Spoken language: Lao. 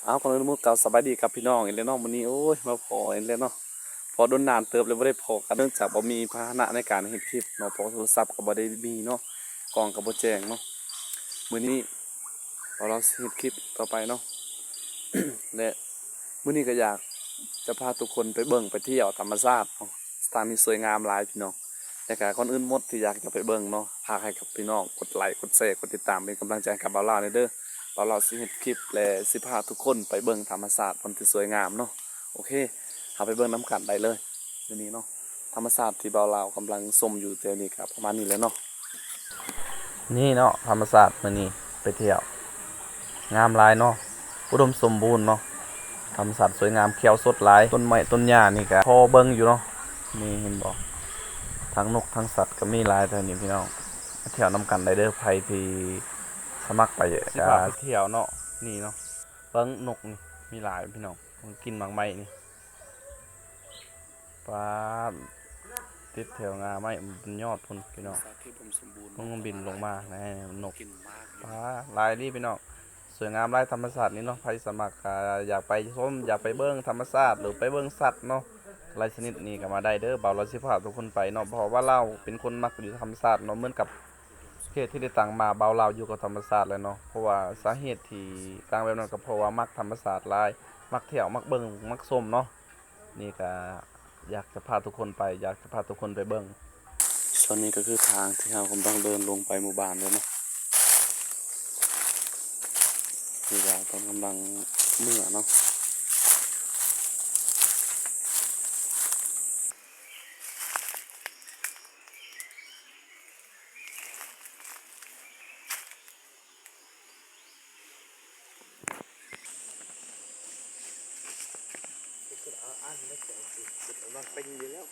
ເອົາ ກ່ອນອື່ນໝົດກໍສະບາຍດີກັບພີ່ນ້ອງອີກແລ້ວເນາະ. ມື້ນີ້ ໂອ້ຍ ມາພໍ້ອີກແລ້ວເນາະ ເພາະດົນນານເຕີບແລ້ວບໍ່ໄດ້ພໍ້ກັນ ເນື່ອງຈາກບໍ່ມີພາຫະນະໃນການເຮັດຄລິບເນາະ ເພາະໂທລະສັບກໍບໍ່ໄດ້ມີເນາະ ກ້ອງກໍບໍ່ແຈ້ງເນາະ. ມື້ນີ້ ເຮົາຊິເຮັດຄລິບຕໍ່ໄປເນາະ ແລະ ມື້ນີ້ກໍຢາກຈະພາທຸກຄົນໄປເບິ່ງໄປທ່ຽວທຳມະຊາດເນາະ ສະຖານທີ່ສວຍງາມຫຼາຍພີ່ນ້ອງ. ແລະກະກ່ອນອື່ນໝົດທີ່ຢາກຈະໄປເບິ່ງເນາະ ຝາກໃຫ້ກັບພີ່ນ້ອງກົດໄລ ກົດແຊ ກົດຕິດຕາມເປັນກຳລັງໃຈໃຫ້ກັບບ່າວລາວແດ່ເດີ. ບ່າວລາວຊິເຮັດຄລິບ ແລະ ຊິພາທຸກຄົນໄປເບິ່ງທຳມະຊາດບ່ອນທີ່ສວຍງາມເນາະ. ໂອເຄ ເຮົາໄປເບິ່ງນຳກັນໄດ້ເລີຍ. ດຽວນີ້ເນາະ ທຳມະຊາດທີ່ບ່າວລາວກຳລັງຊົມຢູ່ແຖວນີ້ກໍປະມານນີ້ແຫຼະເນາະ. ນີ້ເນາະ ທຳມະຊາດມື້ນີ້ໄປທ່ຽວ ງາມຫຼາຍເນາະ ອຸດົມສົມບູນເນາະ ທຳມະຊາດສວຍງາມ ຂຽວສົດຫຼາຍ ຕົ້ນໄມ້ຕົ້ນຫຍ້ານີ້ກະພໍເບິ່ງຢູ່ເນາະ. ນີ້ເຫັນບໍ່ ທັງນົກທັງສັດກໍມີຫຼາຍແຖວນີ້ພີ່ນ້ອງ. ມາທ່ຽວນຳກັນໄດ້ເດີ ໃຜທີ່ສະໝັກໄປ ຊິພາໄປທ່ຽວເນາະ. ນີ້ເນາະ ເບິ່ງນົກນີ້ມີຫຼາຍພີ່ນ້ອງ ມັນກິນໝາກໄມ້ນີ້. ປາດ ຕິດແຖວງ່າໄມ້ ມັນຍອດພຸ້ນພີ່ນ້ອງ ມັນບິນລົງມາ ແນ່ ນົກ ປາດ ຫຼາຍອີ່ຫຼີພີ່ນ້ອງ. ສວຍງາມຫຼາຍທຳມະຊາດນີ້ເນາະ ໃຜສະໝັກ ອ່າ ຢາກໄປຊົມ ຢາກໄປເບິ່ງທຳມະຊາດ ຫຼືໄປເບິ່ງສັດເນາະ ຫຼາຍຊະນິດນີ້ກໍມາໄດ້ເດີ. ບ່າວລາວຊິພາທຸກຄົນໄປເນາະ ເພາະວ່າລາວເປັນຄົນມັກຢູ່ທຳມະຊາດເນາະ ເໝືອນກັບເຂດທີ່ໄດ້ຕັ້ງມາ ບ່າວລາວຢູ່ກັບທຳມະຊາດແຫຼະເນາະ. ເພາະວ່າສາເຫດທີ່ຕັ້ງແບບນັ້ນ ກໍເພາະວ່າມັກທຳມະຊາດຫຼາຍ ມັກທ່ຽວ ມັກເບິ່ງ ມັກຊົມເນາະ. ນີ້ກະຢາກຈະພາທຸກຄົນໄປ ຢາກຈະພາທຸກຄົນໄປເບິ່ງ. ສ່ວນນີ້ກໍຄືທາງທີ່ເຮົາກຳລັງເດີນລົງໄປໝູ່ບ້ານເລີຍເນາະ ນີ້ກໍເພິ່ນກຳລັງເມືອເນາະ. ເປັນຢູ່ແລ້ວ.